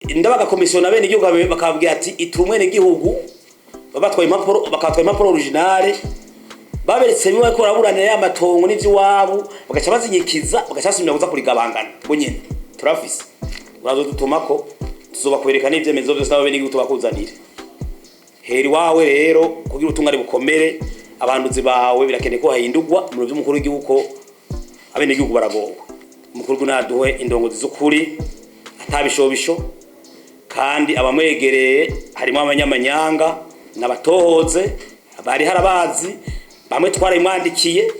Ndabagakomisiyona bene igihugu bakababwira ati itura umwene gihugu, babatwaye impapuro, bakabatwaye impapuro originale, baberetse bimwe ko baraburanira ya matongo n'ivy'iwabo, bagaca bazinyikiza, bagaca basubira kuza kurigabangana. Bo nyene turafise, urazodutumako, tuzobakwereka n'ivyemezo vyose n'abo bene igihugu tubakuzanire. Hera iwawe rero kugira ubutungane bukomere. Abanduzi bawe birakeneye ko hahindurwa mu biro vy'umukuru w'igihugu, ko abenegihugu baragowe. Umukuru w'igihugu naduhe indongozi z'ukuri, atabishobisho, kandi abamwegereye harimo abanyamanyanga n'abatohoze bari harabazi. Bamwe twarabimwandikiye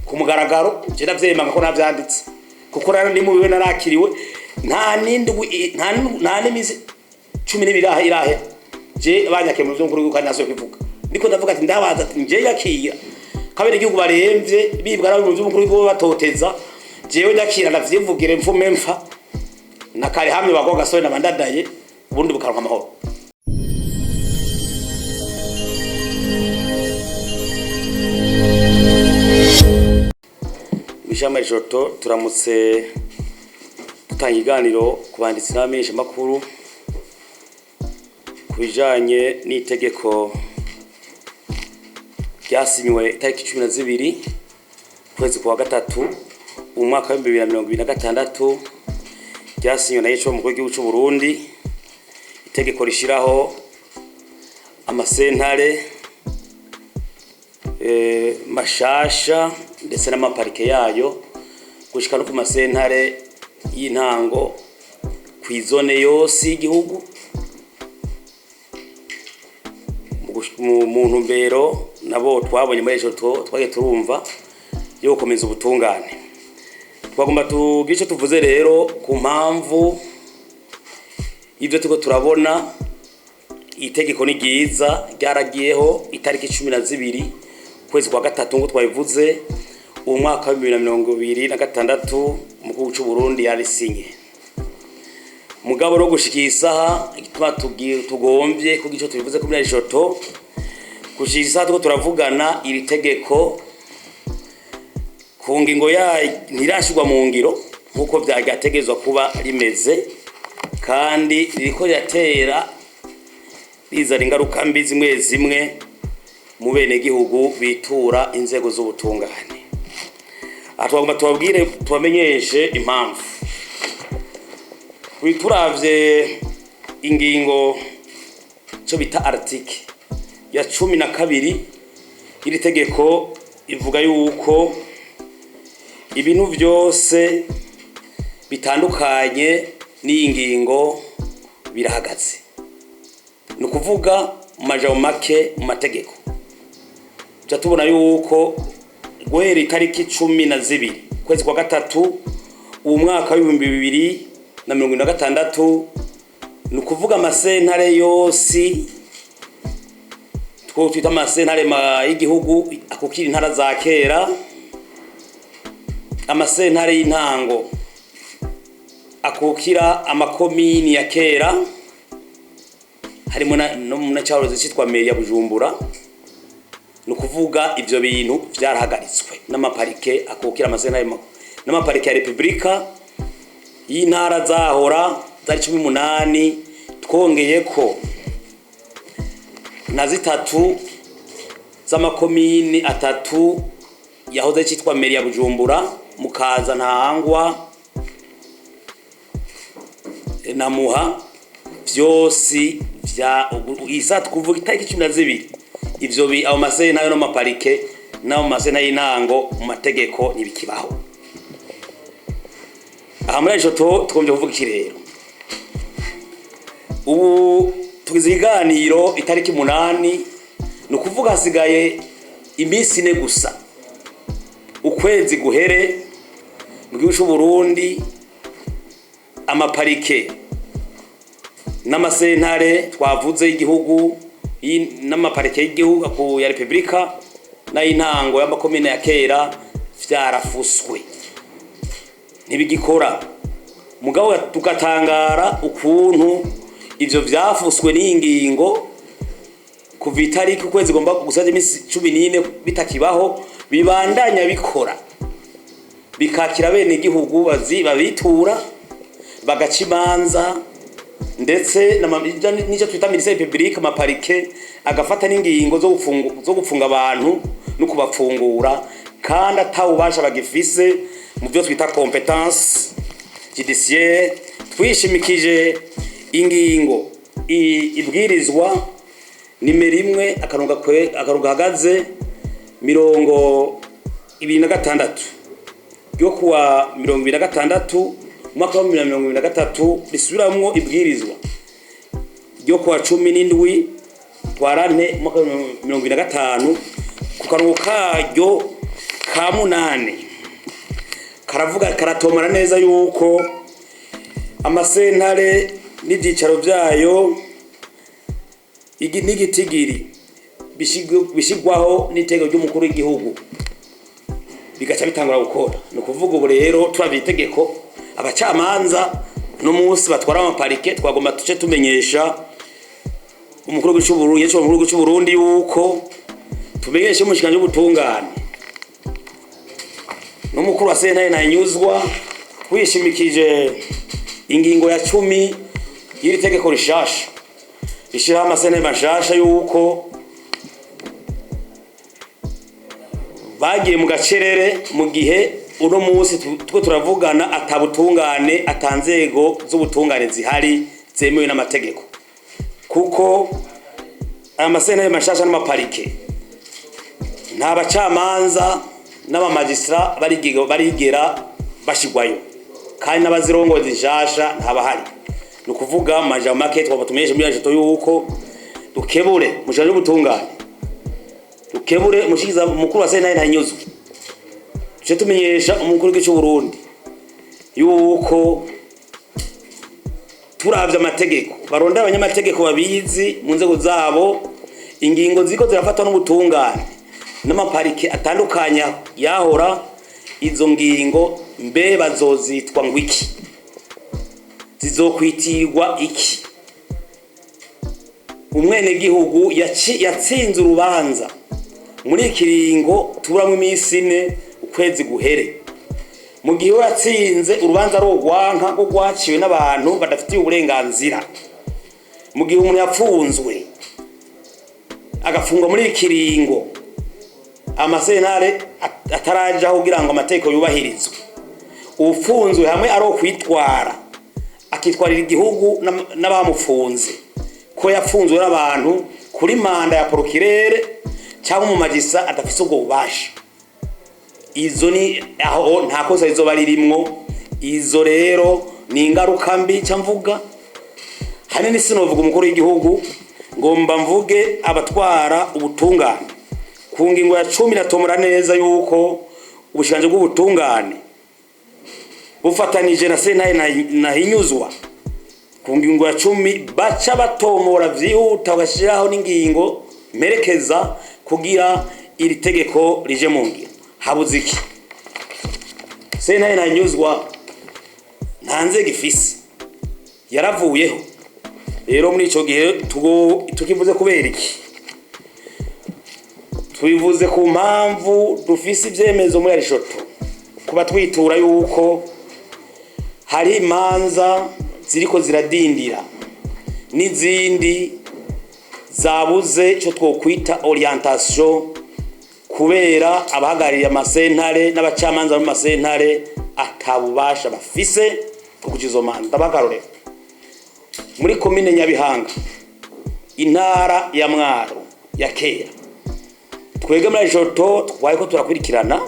ku mugaragaro, je ndavyemanga ko navyanditse, kuko rero ndi mubiwe narakiriwe. Nta n'indwi, nta n'imisi 12 irahe je banyakiye mu vy'umukuru w'igihugu, kandi nasubiye kubivuga. Ndiko ndavuga ati ndabaza ati nje yakira kabere igihugu baremvye bibwa nabo mu vy'umukuru w'igihugu batoteza. Jewe ndakira, ndavyivugire, mfume mfa na kare hamwe bagwa gasore nabandadaye, ubundi bukaronka amahoro. Mw'ishamba Joto turamutse dutanga ikiganiro ku banditsi n'abamenyeshamakuru ku bijanye n'itegeko ryasinywe itariki 12 ukwezi kwa gatatu umwaka wa 2026, ryasinywe na Yesu umukuru w'igihugu c'u Burundi, itegeko rishiraho amasentare mashasha ndetse n'amaparike yayo, gushika no ku masentare y'intango kw'izone yose y'igihugu, mu ntumbero nabo twabonye muri ejo twagiye turumva yo gukomeza ubutungane. Twagomba tugire ico tuvuze rero ku mpamvu y'ivyo turiko turabona. Itegeko ni ryiza, ryaragiyeho itariki 12 ukwezi kwa gatatu nk'uko twabivuze uwo mwaka wa 2026, umukuru w'u Burundi yarisinye. Mugabo ro gushika isaha, igituma tugombye kugira ico tubivuze kuri Joto, gushika isaha turiko turavugana, iri tegeko ku ngingo yayo ntirashirwa mu ngiro nk'uko vyagategerezwa kuba rimeze, kandi ririko riratera rizana ingaruka mbi zimwe zimwe mu benegihugu bitura inzego z'ubutungane. Aha twagomba tubabwire, tubamenyeshe impamvu. Turavye ingingo co bita article ya 12 y'iri tegeko, ivuga yuko ibintu vyose bitandukanye n'iyi ngingo birahagaze. Ni ukuvuga mu majambo make, mu mategeko tuca tubona yuko guhera itariki 12 ukwezi kwa gatatu uwu mwaka wa 2026, ni ukuvuga amasentare yose two twita amasentare y'igihugu akukira intara za kera, amasentare y'intango akukira amakomini ya kera, harimo na caroze citwa mairie ya Bujumbura, ni ukuvuga ivyo bintu vyarahagaritswe, n'amaparike akukira amasentare n'amaparike ya Republika y'intara zahora zari 18, twongeyeko na zitatu z'amakomini atatu yahoze citwa mairie ya Bujumbura, Mukaza, Ntahangwa na Muha, vyose vya isa kuvuga itariki 12 ivyo ayo masentare n'amaparike n'ayo masentare y'intango mu mategeko ntibikibaho. Aha muri ico tugombye kuvuga iki rero? Ubu tugize ikiganiro itariki 8, ni ukuvuga hasigaye iminsi 4 gusa ukwezi guhere mu gihugu c'u Burundi. Amaparike n'amasentare twavuze y'igihugu n'amaparike y'igihugu ya Republika n'ay'intango y'amakomine ya kera vyarafuswe, ntibigikora. Mugabo tugatangara ukuntu ivyo vyafuswe n'iyi ngingo kuva itariki ukwezi gomba gusaza iminsi 14 bitakibaho, bibandanya bikora, bikakira bene igihugu babitura, bagaca imanza. Ndetse n'icyo twita ministère public, amaparike agafata n'ingingo zo gufunga abantu no kubafungura, kandi atawubasha bagifise mu byo twita compétence judiciaire. Twishimikije ingingo ibwirizwa nimero 1 akarongo gahagaze 26 ryo kuwa 26 umwaka wa 2023, risubiramwo ibwirizwa ryo kuwa 17 twarante umwaka wa 2025, ku karongo karyo ka 8 karavuga, karatomara neza yuko amasentare n'ibyicaro byayo n'igitigiri bishigwaho n'iteko ry'umukuru w'igihugu, bigaca bitangura gukora. Ni ukuvuga ubu rero turavye itegeko, abacamanza no munsi batwara amaparike, twagomba tuce tumenyesha umukuru w'igihugu c'Uburundi, umukuru w'igihugu c'Uburundi, yuko tumenyeshe umushikiranganji w'ubutungane n'umukuru wa sentare Ntahinyuzwa, twishimikije ingingo ya 10 y'iri tegeko rishasha rishiraho amasentare mashasha, yuko bagiye mu gacerere mu gihe uno munsi two turavugana atabutungane, atanzego z'ubutungane zihari zemewe n'amategeko, kuko aya masentare mashasha n'amaparike nta bacamanza n'abamagistrat barigera bashigwayo, kandi n'abazirongozi nshasha ntabahari. Ni ukuvuga mu majambo make, twaba tumenyeshe muri yajeto yuko dukebure mushanje ubutungane, dukebure umushikiza mukuru wa sentare Ntahinyuzwa, tuce tumenyesha umukuru w'igihugu c'Uburundi yuko turavye amategeko, barondera abanyamategeko babizi mu nzego zabo, ingingo ziko zirafatwa n'ubutungane n'amaparike atandukanye yahora, izo ngingo mbe bazozitwa ngo iki? Zizokwitirwa iki? Umwenegihugu yatsinze urubanza muri ikiringo tuburamwo iminsi 4 ukwezi guhere, mu gihe we yatsinze urubanza ari urwanka rwo rwaciwe n'abantu badafitiye uburenganzira, mu gihe umuntu yapfunzwe agafungwa muri ikiringo amasentare atarajaho kugira ngo amategeko yubahirizwe, ufunzwe hamwe ari ukwitwara akitwarira igihugu n'abamufunze ko yafunzwe n'abantu kuri manda ya procureur cyangwa mu magistrat adafise ubwo bubasha, izo ni aho nta kosa rizoba ririmwo. Izo rero ni ingaruka mbi. Ca mvuga hanini, sinovuga umukuru w'igihugu, ngomba mvuge abatwara ubutungane. Ku ngingo ya 10 natomora neza yuko ubushikiranganji bw'ubutungane bufatanije na sentare Ntahinyuzwa, ku ngingo ya 10 baca batomora vyihuta, bagashiraho n'ingingo mperekeza kugira iri tegeko rije mu ngiro. Habuze iki? Sentare Ntahinyuzwa nta nzego ifise, yaravuyeho. Rero muri ico gihe tukivuze kubera iki? Tubivuze ku mpamvu dufise ivyemezo muri arishoto kuba twitura yuko hari imanza ziriko ziradindira n'izindi zabuze ico twokwita orientation, kubera abahagarariye amasentare n'abacamanza mu masentare atabubasha bafise bwo guca izo manza. Ndabakarorero: muri komine Nyabihanga, intara ya Mwaro ya kera, twebwe muri ajoto twariko turakurikirana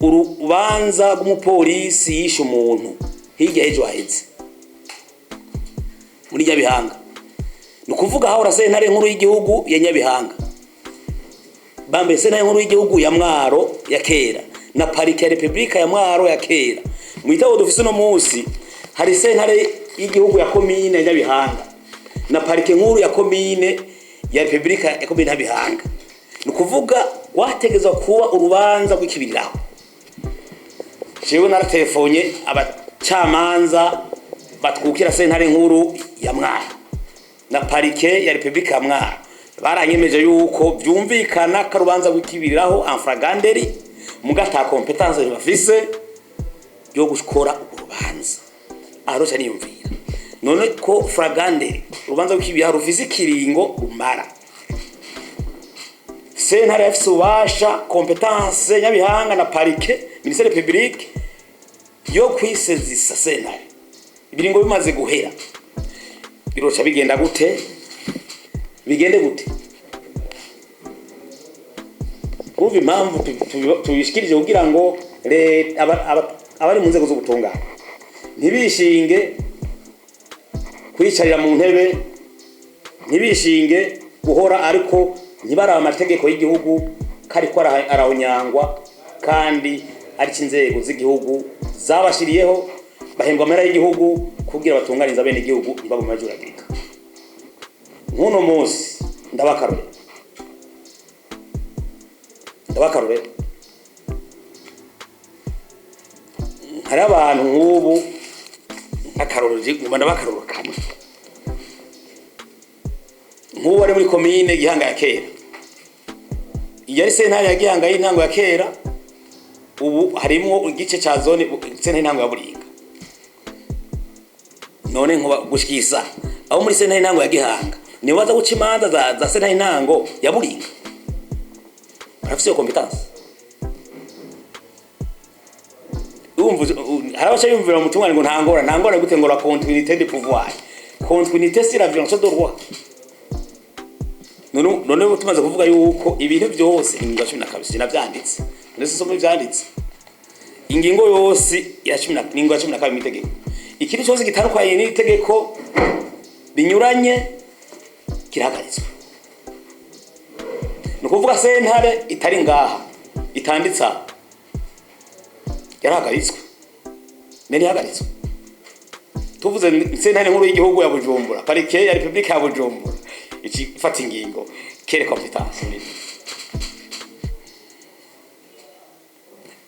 urubanza rw'umupolisi yishe umuntu hirya y'ejo haheze muri Nyabihanga. Ni ukuvuga hahora sentare nkuru y'igihugu ya Nyabihanga, bambaye sentare nkuru y'igihugu ya Mwaro ya kera na parike ya Repubulika ya Mwaro ya kera. Mu gitabo dufise uno munsi hari sentare y'igihugu ya komine ya Nyabihanga na parike nkuru ya komine ya Repubulika ya komine Nyabihanga. Ni ukuvuga rwategezwa kuba urubanza rw'ikibiriraho. Jewe naratelefone abacamanza batwukira sentare nkuru ya Mwaro na parike ya Repubulika ya Mwaro, baranyemeje yuko vyumvikana ko urubanza rw'ikibiriraho en flagrant délit, muga ata compétence bafise yo gukora urwo rubanza. Aho niyumvira None ko flagrant délit, urubanza rw'ikibiriraho rufise ikiringo rumara, sentare yafise ububasha, compétence Nyabihanga na parquet, ministère public yo kwisezisa sentare, ibiringo bimaze guhera, biroca bigenda gute? Bigende gute? Urumva impamvu tubishikirije kugira ngo abari mu nzego z'ubutungane ntibishinge kwicarira mu ntebe, ntibishinge guhora, ariko ntibaraba amategeko y'igihugu ko ariko arahonyangwa, kandi ariko inzego z'igihugu zabashiriyeho, bahembwa amahera y'igihugu kugira batunganize abene igihugu, ntibagume bajuragirika. Nk'uno munsi ndabakarorera hari abantu nk'ubu, akarorero nguma ndabakarorero kamwe. Nk'ubu ari muri komine Gihanga ya kera, iyo ari sentare ya Gihanga y'intango ya kera, ubu harimwo igice ca zone sentare y'intango ya Buringa. None nkuba gushikisa aho muri sentare y'intango ya Gihanga nibo baza guca imanza za sentare y'intango ya Buringa, barafise iyo compétence? Urumva hari abaca biyumvira mu mutungane ngo nta ngorane. Nta ngorane gute? Ngo la continuité de pouvoir, continuité c'est la violation de droit. None tumaze kuvuga yuko ibintu byose, ingingo ya 12, sinavyanditse ndetse soma ivyanditse, ingingo yose ya cumi na ingingo ya 12 mw'itegeko, ikintu cyose gitandukanye n'itegeko binyuranye kirahagaritswe. Ni ukuvuga sentare itari ngaha, itanditse aha, yarahagaritswe. None ihagaritswe, tuvuze sentare nkuru y'igihugu ya Bujumbura, parquet ya Republika ya Bujumbura, iki ifata ingingo, quelle compétence?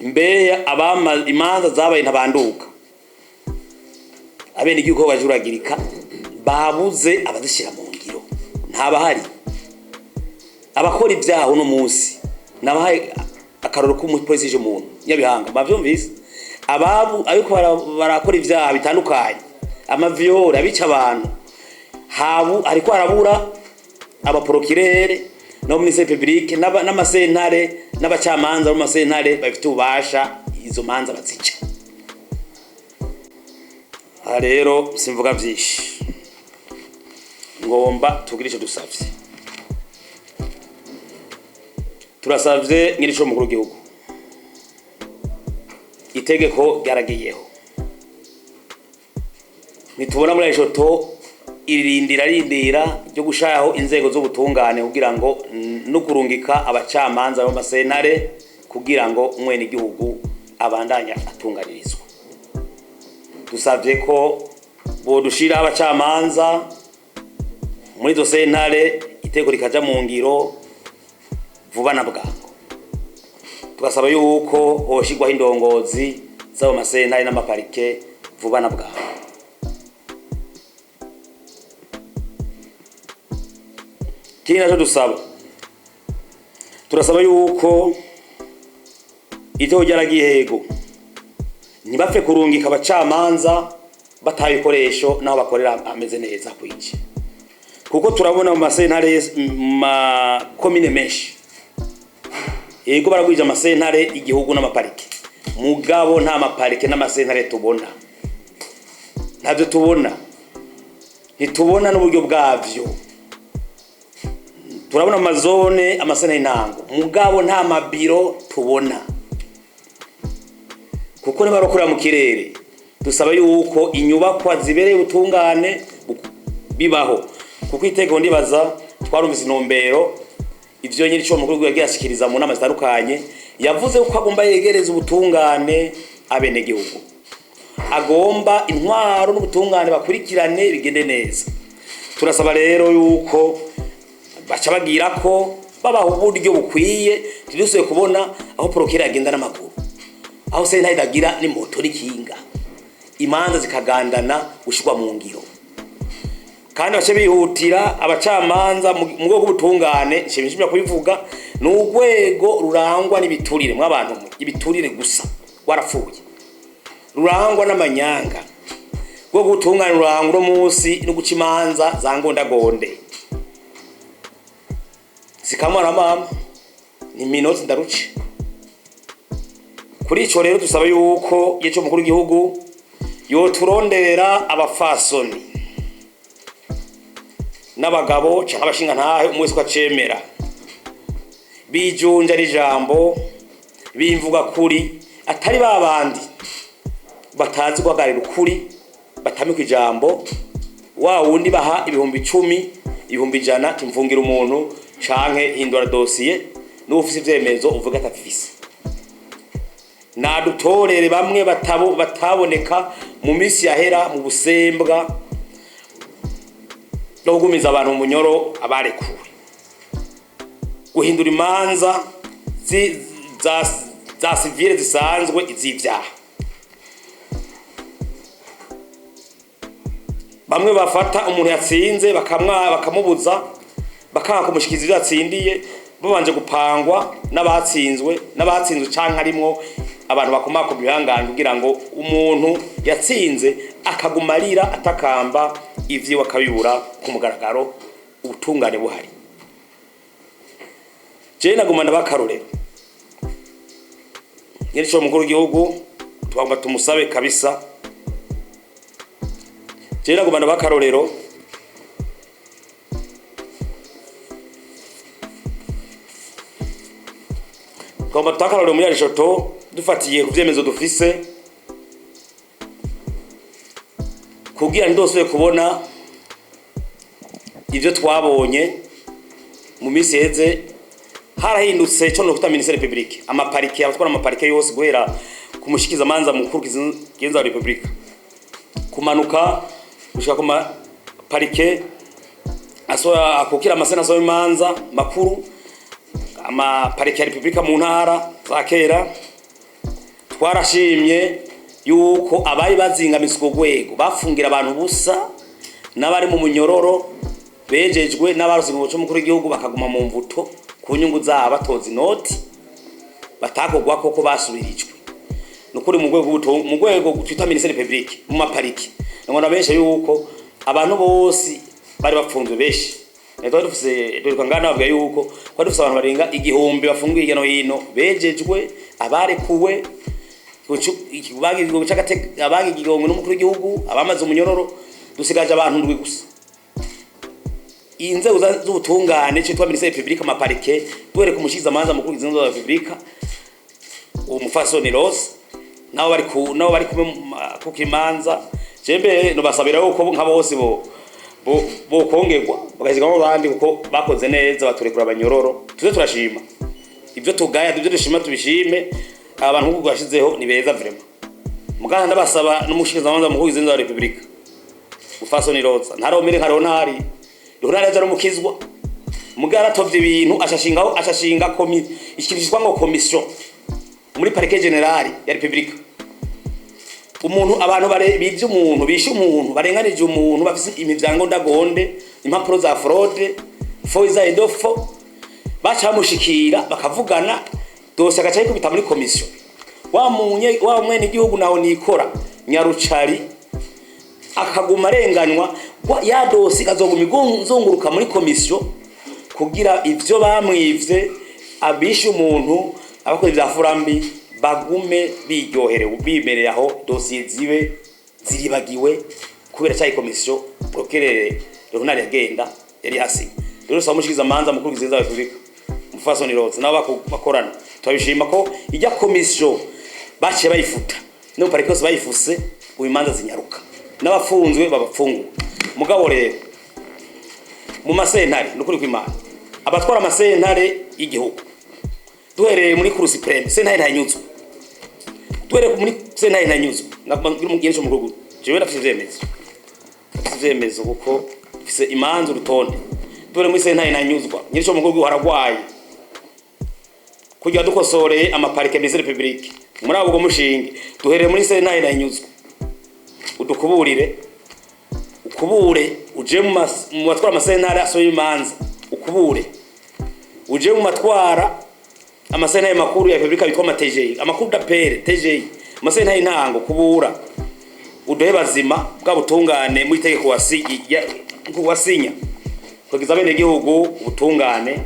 Mbeya abama imanza zabaye ntabanduka, abene igihugu bajuragirika, babuze abazishyira mu ngiro, ntabahari. Abakora ibyaha uno munsi, nabahaye akaroro k'umupolisi ije umuntu Nyabihanga, bavyumvise ababu, ariko barakora ibyaha bitandukanye, ama viols, abica abantu, habu ariko harabura aba procureurs no ministère public n'amasentare n'abacamanza bo masentare bafite ububasha, izo manza bazica. Aha rero simvuga vyinshi, ngomba tugire ico dusavye. Turasavye nyirico mukuru w'igihugu, itegeko ryaragiyeho, ntitubona muri eshoto irindira rindira ryo gushaho inzego z'ubutungane kugira ngo no kurungika abacamanza b'amasentare kugira ngo umwene igihugu abandanya atunganirizwa. Dusavye ko bodushira abacamanza muri izo sentare, itegeko rikaja mu ngiro vuba na bwangu. Tugasaba yuko hoshirwaho indongozi z'ayo masentare n'ama parquets vuba na bwangu. Ikindi naco dusaba, turasaba yuko itegeko ryaragiye, ntibapfe kurungika abacamanza bataha ibikoresho n'aho bakorera ameze neza kwije, kuko turabona mu masentare, mu makomine menshi, yego baragwije amasentare igihugu n'ama parquets, mugabo nta ma parquets n'amasentare tubona, ntabyo tubona, ntitubona n'uburyo bwavyo. Turabona amazone, amasentare y'intango, mugabo nta mabiro tubona, kuko niba bakorera mu kirere. Dusaba yuko inyubakwa zibereye ubutungane bibaho, kuko itegeko ndibaza twarumvise intumbero ivyo nyiri cyo mukuru yagiye ashikiriza mu nama zitandukanye. Yavuze ko agomba yegereza ubutungane abenegihugu, agomba intwaro n'ubutungane bakurikirane bigende neza. Turasaba rero yuko baca bagira ko babaha uburyo bukwiye, ntidusubiye kubona aho procureur agenda n'amaguru, aho sentare itagira n'imoto n'ikinga, imanza zikagandana gushirwa mu ngiro. Kandi bace bihutira abacamanza mu rwego rw'ubutungane. Nshimishimira kubivuga, ni urwego rurangwa n'ibiturire, mw'abantu mwe, ibiturire gusa, warapfuye, rurangwa n'amanyanga. Bwo gutungana uruhango uno munsi no guca imanza za ngondagonde sikamwana mama ni minoti ndaruce. Kuri ico rero dusaba yuko ico mukuru w'igihugu yoturondera abafasoni n'abagabo canke abashinga ntahe, umwe wese uko acemera, bijunja n'ijambo, bimvuga kuri, atari babandi batazi guhagararira ukuri, batamika ijambo wa wundi baha 10,000, 100,000, timfungira umuntu canke hindura dosiye, n'ufise ivyemezo uvuga atafise. Nadutorere bamwe batabo bataboneka mu minsi yahera mu busembwa no kugumiza abantu mu munyoro, abarekuwe, guhindura imanza za sivile zisanzwe iz'ivyaha. Bamwe bafata umuntu yatsinze bakamubuza, bakanga kumushikiza ivyo yatsindiye babanje gupangwa n'abatsinzwe canke harimwo abantu bakomakoma ibihangange, kugira ngo umuntu yatsinze akaguma arira atakamba, ivyiwe akabibura ku mugaragaro, ubutungane buhari. Jewe naguma ndabakarorero nyirico mukuru w'igihugu, twagomba tumusabe kabisa. Jewe naguma ndabakarorero, twagomba tutakarorero muri Arishoto, dufatiye ku vyemezo dufise, kugira ntidosubire kubona ivyo twabonye mu minsi iheze. Harahindutse ico nokwita ministère public, amaparike, abatwara amaparike yose, guhera ku mushikizamanza mukuru kigenza wa republika kumanuka gushika ku maparike asoya akukira amasena asoya imanza makuru, amaparike ya republika mu ntara za kera. Twarashimye yuko abari bazingamitse urwo rwego bafungira abantu busa n'abari mu munyororo bejejwe n'abarose mu mukuru w'igihugu, bakaguma mu mvuto ku nyungu zabo, batoza inoti batakogwa koko basubirijwe. Nukuri mu rwego mu rwego twita ministère public, mu mapariki, ngona benshi yuko abantu bose bari bapfunzwe benshi. Twari dufise, dore ngana bavuga yuko twari dufise abantu barenga 1000 bafungiye hirya no hino, bejejwe, abarekuwe, abagiye n'umukuru w'igihugu, abamaze umunyororo. Dusigaje abantu ndwi gusa. Inzego z'ubutungane citwa ministère public, amaparike, duhereka umushikizamanza mukuru w'inzego za republika, uwo mufasoni Rose, nabo bari kumwe kuko imanza jembe no basabira yuko nka bose bo bokongerwa bagasigamo abandi, kuko bakoze neza baturekura abanyororo. Tuze turashima ibyo tugaya, ibyo dushima tubishime. Abantu nk'uko bashizeho ni beza vraiment. Muganda ndabasaba n'umushikizamanza mukuru w'inzego za republika, mufasoni Rose, ntaromere nka Ronari. Ronari aza rumukizwa, mugara atovye ibintu, ashashingaho, ashashinga komi ikintu cyitwa ngo commission muri parquet général ya republika. Umuntu, abantu bare bivye umuntu, bishe umuntu, barenganije umuntu, bafise imivyango ndagonde, impapuro za fraude, faux et de faux, baca bamushikira bakavugana, dosiye agaca yikubita muri komisiyo. Wa munye wa mwene igihugu naho nikora nyarucari akaguma arenganywa, ya dosiye ikazoguma izunguruka muri komisiyo kugira ivyo bamwivye, abishe umuntu, abakoze vya furambi bagume biryoherewe, bimereye aho, dosiye zibe ziribagiwe kubera cyayi komisiyo procureur Leonard yagenda yari yasinye. Rero saba mushikiza manza mukuru w'igihugu wa Republika, mufasoni Rose, nabo bakorana, turabishima ko ijya komisiyo baciye bayifuta, no parike yose bayifuse, ubu imanza zinyaruka n'abafunzwe babafungura. Mugabo rero mu masentare, nukuri kw'Imana, abatwara amasentare y'igihugu, duhereye muri cour suprême, sentare ntanyuzwa, duhereye muri sentare ntanyuzwa ngira umugenzi mu rugo. Jewe ndafise ivyemezo, ndafise ivyemezo kuko mfise imanza urutonde. Duhereye muri sentare ntanyuzwa, nyirisho mu rugo haragwaye kugira dukosoreye amaparike ministère public muri abo mushinge. Duhereye muri sentare ntanyuzwa, udukuburire, ukubure uje mu batwara amasentare asohoye imanza, ukubure uje mu matwara amasentare makuru ya republika bitwa ama TGI, amakuru d'appel TGI, amasentare y'intango, kubura. Uduhe bazima bwa butungane muri itegeko wasinya kugeza bene gihugu ubutungane,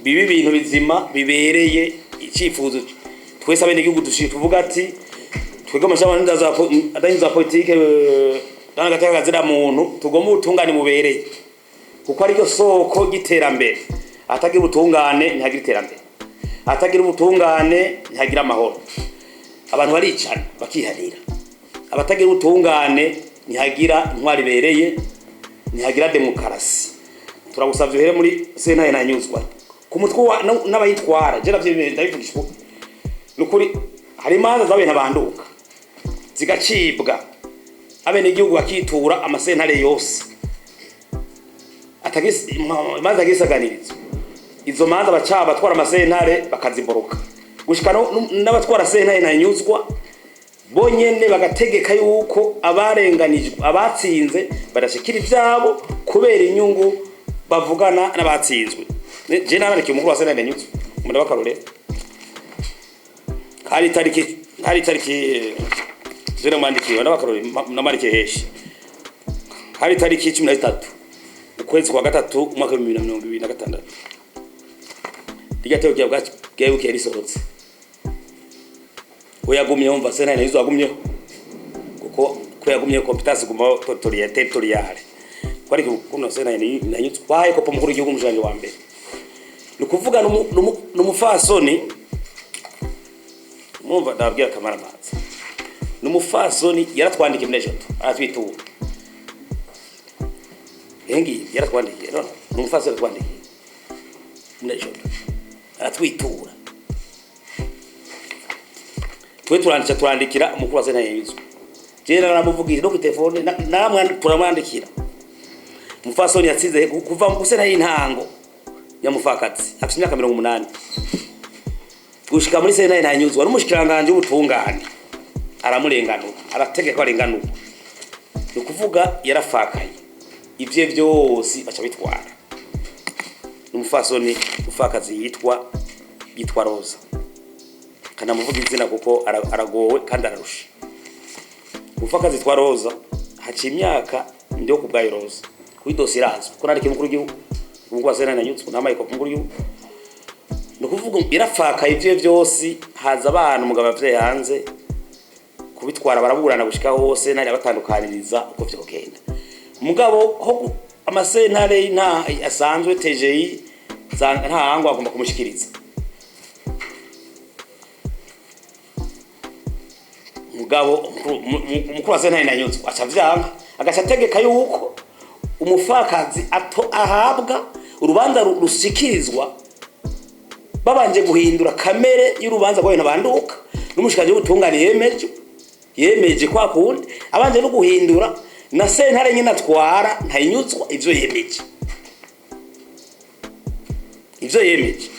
bibe ibintu bizima bibereye icyifuzo twese abene gihugu tuvuga ati twebwe amashami adahinza politike n'agateka kazira muntu, tugomba ubutungane bubereye, kuko ariryo soko ry'iterambere. Atagira ubutungane ntihagira iterambere, atagira ubutungane ntihagira amahoro. Abantu baricana bakiharira. Abatagira ubutungane ntihagira intwari ibereye, ntihagira demokarasi. Turagusavye uhere muri sentare ntanyuzwa ku mutwe n'abayitwara. Je navyo ndabivugishwa nukuri, hari imanza z'abantu banduka zigacibwa, abenegihugu bakitura amasentare yose, imanza atagisaganirizwa. Izo manza baca abatwara amasentare bakaziboroka, gushika n'abatwara sentare ntanyuzwa bonyene bagategeka yuko abarenganijwe, abatsinze, badashikira ivyabo kubera inyungu bavugana n'abatsinzwe. Je narandikiye umukuru wa sentare ntanyuzwa umuntu w'akarorero, hari itariki je namwandikiye n'abakarorero, namwandikiye heshi, hari itariki 13 ukwezi kwa gatatu umwaka wa 2026, rirya tegeko bwabukiye risohotse. We yagumyeho, mva sentare ntanyuzwa yagumyeho, kuko ko yagumyeho compétence guma territoriale, ko ariko kuno sentare ntanyuzwa kwaye kopo mukuru w'igihugu umushanje wa mbere, ni ukuvuga n'umufasoni. Mwumva ndababwira akamaramaza, n'umufasoni yaratwandikiye muri ejo aratwitura engi, yaratwandikiye none n'umufasoni yaratwandikiye muri ejo aratwitura. Twe turandika, turandikira umukuru wa sentare yizwe. Je naramuvugisha no ku telefone, naramwe turamwandikira. Umufasoni yatsinze kuva mu sentare y'intango ya mufakatsi, afite imyaka 80, gushika muri sentare ntanyuzwa, n'umushikiranganje w'ubutungane aramurenganura, arategeka ko arenganurwa. Ni ukuvuga yarafakaye, ivye vyose baca bitwara. N'umufasoni mufakazi yitwa Rosa, kanamuvuga izina kuko aragowe kandi ararusha. Umufakazi yitwa Rosa, haciye imyaka ndiho ku bwayo Rosa kuri dosiye irazwi ko nandika umukuru w'igihugu, umukuru wa sentare ntanyuzwa namaye ko umukuru w'igihugu. Ni ukuvuga yarafakaye ivyo vyose, haza abana, umugabo avyaye hanze kubitwara, baraburana gushika hose ntari abatandukaniriza uko vyogenda. Mugabo ho amasentare nta asanzwe TGI ntahangwa agomba kumushikiriza. Mugabo umukuru wa sentare ntanyuzwa aca vyanga, agaca ategeka yuko umufakazi ato ahabwa urubanza rushikirizwa babanje guhindura kamere y'urubanza rwayo ntabanduka, n'umushikanje w'ubutungane yemeje kwa kundi abanje no guhindura na sentare nyine atwara ntayinyuzwa ivyo yemeje.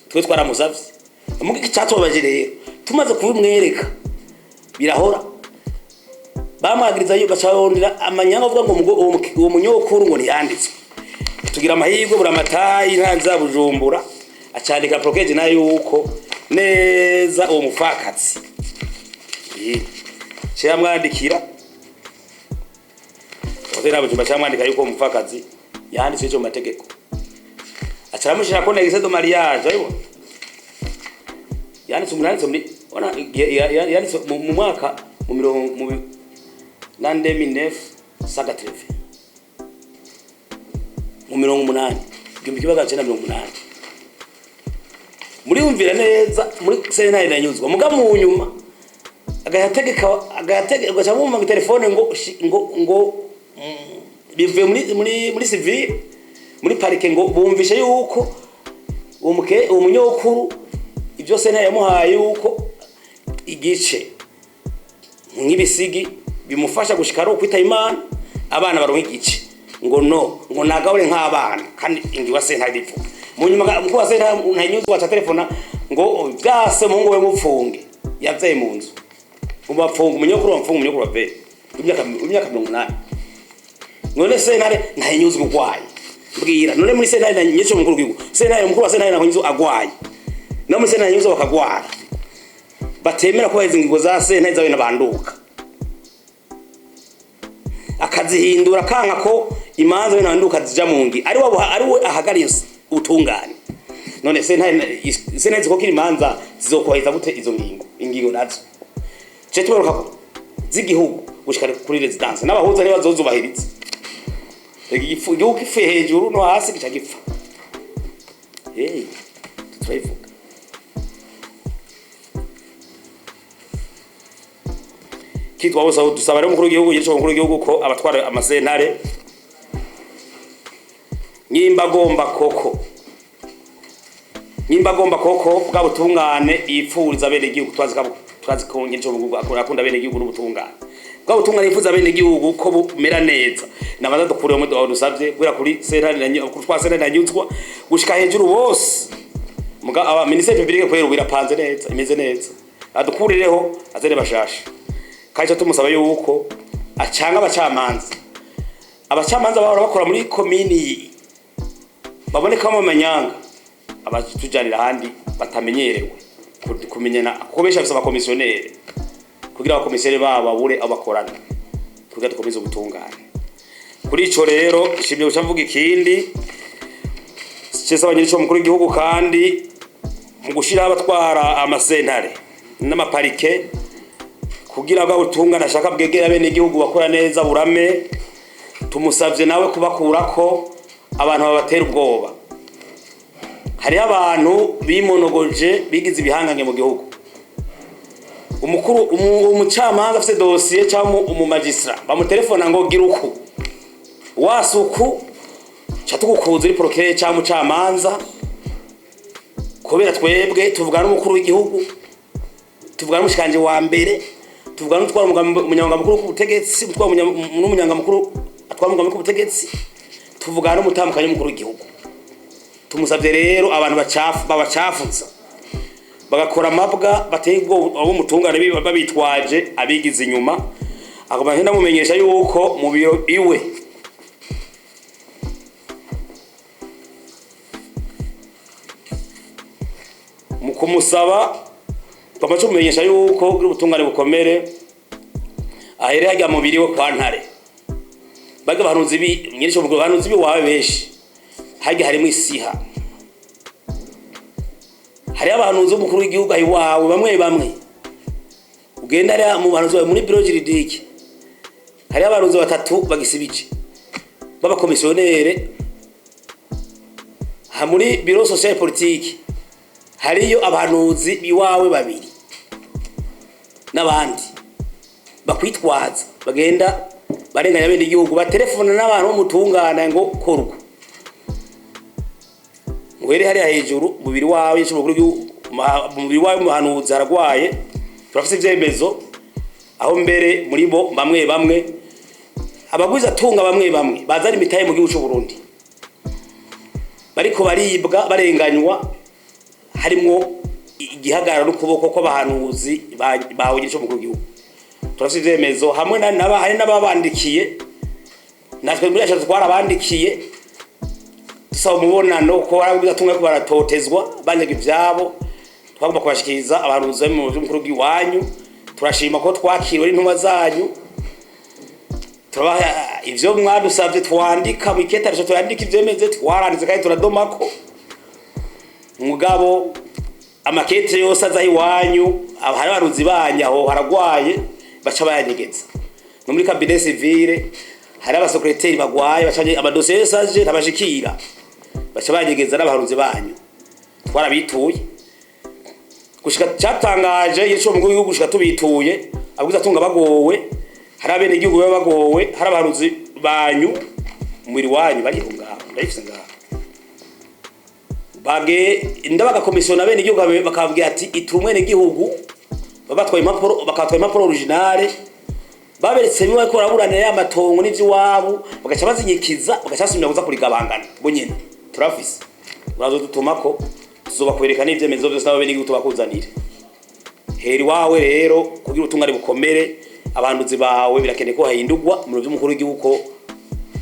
Twe twaramusavye muga icatubabaje rero, tumaze kubimwereka birahora bamwagiriza yo bacabondera amanyanga avuga ngo uwo munyokuru ngo ntiyanditswe. Tugira amahirwe buramatayi ntanza Bujumbura acandika prokeje nayo yuko neza uwo mufakatsi cyamwandikira Hoteli Bujumbura, cyamwandika yuko uwo mufakazi yanditswe ico mu mategeko, acaramushira ko nexé de mariage ayibo yanditse umuntu yanditse muri ona yanditse mu mwaka mu mirongo mu l'an 1980, mu 80, 1980. Muriyumvira neza muri sentare nanyuzwa. Muga mu nyuma agayategeka agayategeka ugaca bumva ngo telefone ngo ngo bivuye muri civil, muri parike, ngo bumvishe yuko uwo munyokuru ibyo sentare yamuhaye, yuko igice nk'ibisigi bimufasha gushika ari ukwita Imana, abana baronka igice, ngo no ngo nagabure nk'abana, kandi ingiwa sentare bivuga. Mu nyuma umukuru wa sentare ntanyuzwa aca telefona ngo vyase muhungu we mupfunge yavyaye mu nzu, ngo bapfunge umunyokuru, bapfunge umunyokuru wa vere w'imyaka 80. None sentare ntayinyuzwa ugwaye, mbwira none muri sentare ntanyuzwa umukuru w'igihugu, sentare umukuru wa sentare ntanyuzwa agwaye, no muri sentare ntanyuzwa bakagwara. Batemera kubahiriza ingingo za sentare zawe n'abanduka, akazihindura, kanka ko imanza bene abanduka zija mu ngi, ari we ahagariye ubutungane. None sentare zikokira imanza zizokubahiriza gute izo ngingo? Ingingo nazo ce tuberuka z'igihugu gushika kuri résidence n'abahuza ntibazozubahiriza. Igihugu gipfuye hejuru no hasi gica gipfa. Hey, turabivuga. Kitwa bose dusaba rero umukuru w'igihugu, yica umukuru w'igihugu, ko abatwara amasentare, nimba agomba koko bwa butungane yipfuriza bene igihugu, turazi ko ngico akunda bene igihugu n'ubutungane, bwa butungane yifuza bene igihugu ko bumera neza, nabaza dukure mu dusavye guhera kuri sentare na kuri twa sentare nanyuzwa gushika hejuru bose. Muga aba ministère public kwera ubu irapanze neza, imeze neza, adukurireho azane bashasha. Kandi ico tumusaba yuko acanga abacamanza bahora bakora muri komini babonekamo amanyanga, abatujanira ahandi batamenyerewe kumenyana, kuko benshi bafise abakomisiyoneri, kugira abakomisiyoneri babo babure abo bakorana, kugira dukomeze ubutungane. Kuri ico rero nshimye guca mvuga ikindi cese nyirico mukuru w'igihugu. Kandi mu gushiraho abatwara amasentare n'amaparike, kugira bwa butungane ashaka bwegera bene igihugu bakora neza burame, tumusavye nawe kubakurako abantu babatera ubwoba. Hariho abantu bimonogoje, bigize ibihangange mu gihugu. Umukuru umucamanza afise dosiye cyangwa umumagistrat, bamutelefona ngo gira uku wasuku ca tugukuza uri procureur cyangwa umucamanza, kubera twebwe tuvugana n'umukuru w'igihugu, tuvugana n'umushikanje wa mbere, tuvugana n'utwara umunyamabanga mukuru w'ubutegetsi, utwara n'umunyamabanga mukuru atwara umugambi w'ubutegetsi, tuvugana n'umutambukanyi w'umukuru w'igihugu. Tumusavye rero abantu bacafu babacafuza, bagakora amabwa bateye ubwoba abo mutungane, babitwaje abigize inyuma. Agomba ndamumenyesha yuko mu biro iwe mu kumusaba twamaze kumumenyesha yuko kugira ubutungane bukomere, ahere hajya mubiri we kwa Ntare. Baga bahanuzi bi mwirisho mu bahanuzi bi wawe benshi hajya harimo isiha, hariho abahanuzi b'umukuru w'igihugu aho iwawe bamwe bamwe. Ugenda hariya mu bahanuzi bawe muri bureau juridique, hariho abahanuzi batatu bagisibije b'abakomisiyonere. Ha muri bureau social politique hariyo abahanuzi iwawe babiri n'abandi bakwitwaza, bagenda barenganya bene igihugu, baterefona n'abantu bo mutungana ngo korwa muhere hariya hejuru mubiri wawe mukuru w'igihugu, mubiri wawe muhanuzi haragwaye. Turafise ivyemezo aho mbere muri bo bamwe bamwe abagwiza tunga bamwe bamwe bazana imitahe mu gihugu c'u Burundi bariko baribwa, barenganywa, harimwo igihagararo n'ukuboko kw'abahanuzi bawe nyirico mukuru w'igihugu. Turafise ivyemezo hamwe hari n'ababandikiye. Natwe muri yacu twarabandikiye dusaba umubonano, ko barabwiza tumwe ko baratotezwa, banyaga ivyabo. Twagomba kubashikiriza abahanuzi mu by'umukuru w'iwanyu. Turashima ko twakiriwe n'intumwa zanyu, turabaha ivyo mwadusavye, twandika mu iketarisho, tuyandika ivyemeze, twaranditse kandi turadomako. Mugabo amakete yose aza iwanyu, hari abaruzi banyu aho haragwaye, baca bayanyegeza. No muri cabinet civile hari abasekreteri bagwaye, baca amadosiye yose aje ntabashikira, baca banyegeza. N'abahanuzi banyu twarabituye gushika cyatangaje yico mukuru w'igihugu, gushika tubituye abwiza tunga bagowe, hari abene igihugu baba bagowe, hari abahanuzi banyu umubiri wanyu bariho ngaho, ndayifise ngaho, bage ndabagakomisiona bene igihugu bakabwira ati itura umwene igihugu, babatwaye impapuro, bakabatwaye impapuro originale, baberetse bimwe ko baraburanira ya matongo n'ivy'iwabo, bagaca bazinyikiza, bagaca basubira kuza kurigabangana bo nyene. Turafise, urazodutumako, tuzobakwereka n'ivyemezo vyose n'abo bene igihugu tubakuzanire. Hera iwawe rero kugira ubutungane bukomere, abanduzi bawe birakeneye ko hahindurwa mu biro vy'umukuru w'igihugu, ko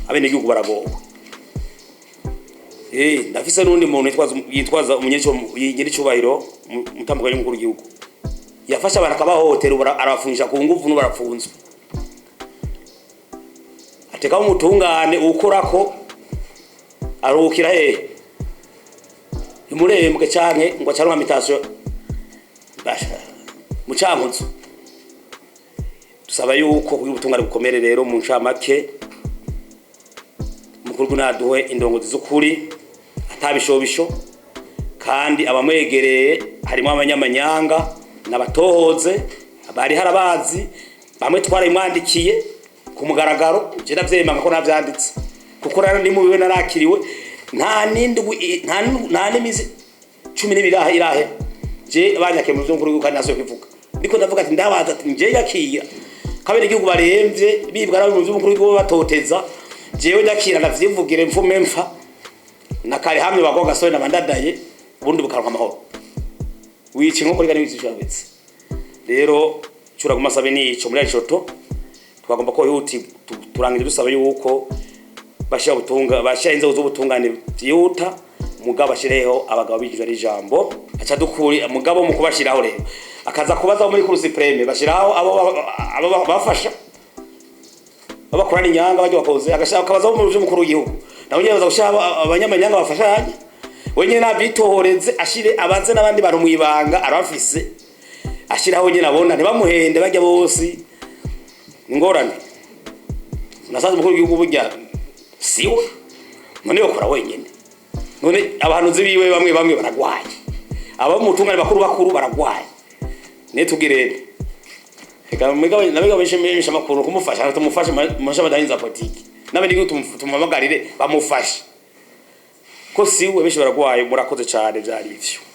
abenegihugu baragowe. Ndafise n'undi muntu yitwaza umunyecubahiro umutambukanyi w'umukuru w'igihugu. Yafashe abantu akabahohotera, ubu arabafungisha ku nguvu, n'ubu barapfunzwe. Atekaho umutungane ukorako aruhukira hehe? Imurembwe canke ngo acaronka mutation basha mu Cankuzo. Dusaba yuko kugira ubutungane bukomere rero, mu ncamake, umukuru naduhe indongozi z'ukuri, atabishobisho, kandi abamwegereye harimo abanyamanyanga n'abatohoze bari harabazi. Bamwe twarabimwandikiye ku mugaragaro, je ndavyemanga ko navyanditse, kuko rero ndi mubiwe narakiriwe. Nta n'indwi, nta n'imisi 12 irahe irahe je banyakiye mu vy'umukuru, kandi nasubiye kubivuga. Ndiko ndavuga ati ndabaza ati nje yakira kabiri igihugu baremvye bibwa nabo mu vy'umukuru w'igihugu batoteza, jewe ndakira ndavyivugire mfume mfa na kare hamwe bagwa gasore nabandadaye, ubundi bukaronka amahoro. Wica inkoko reka ntiwica ishabitse. Rero curaguma sabe nico muri Coto twagomba ko yuti turangije dusaba yuko bashira ubutunga, bashira inzego z'ubutungane byihuta, mugabo bashireho abagabo bijwe n'ijambo aca dukuri. Mugabo mu kubashiraho rero akaza kubaza muri Cour suprême, bashiraho abo bafasha babakorana inyanga bajya bakoze, agashaka akabaza mu mukuru w'igihugu, nawe nyene baza gushira abanyamanyanga bafashanya. Wenyene nabitohoreze, ashire abaze n'abandi bantu mwibanga arabafise, ashiraho nyene abona, ntibamuhende bajya bose. Ingorane nasanze umukuru w'igihugu burya siwe none yokora wenyene. None abahanuzi biwe bamwe bamwe baragwaye, abo mu tungane bakuru bakuru baragwaye. Ne tugirene reka mugabo nabega benshi amakuru kumufasha, tumufashe mu mashami za politiki n'abandi tumuhamagarire bamufashe ko siwe, benshi baragwaye. Murakoze cyane, byari ivyo.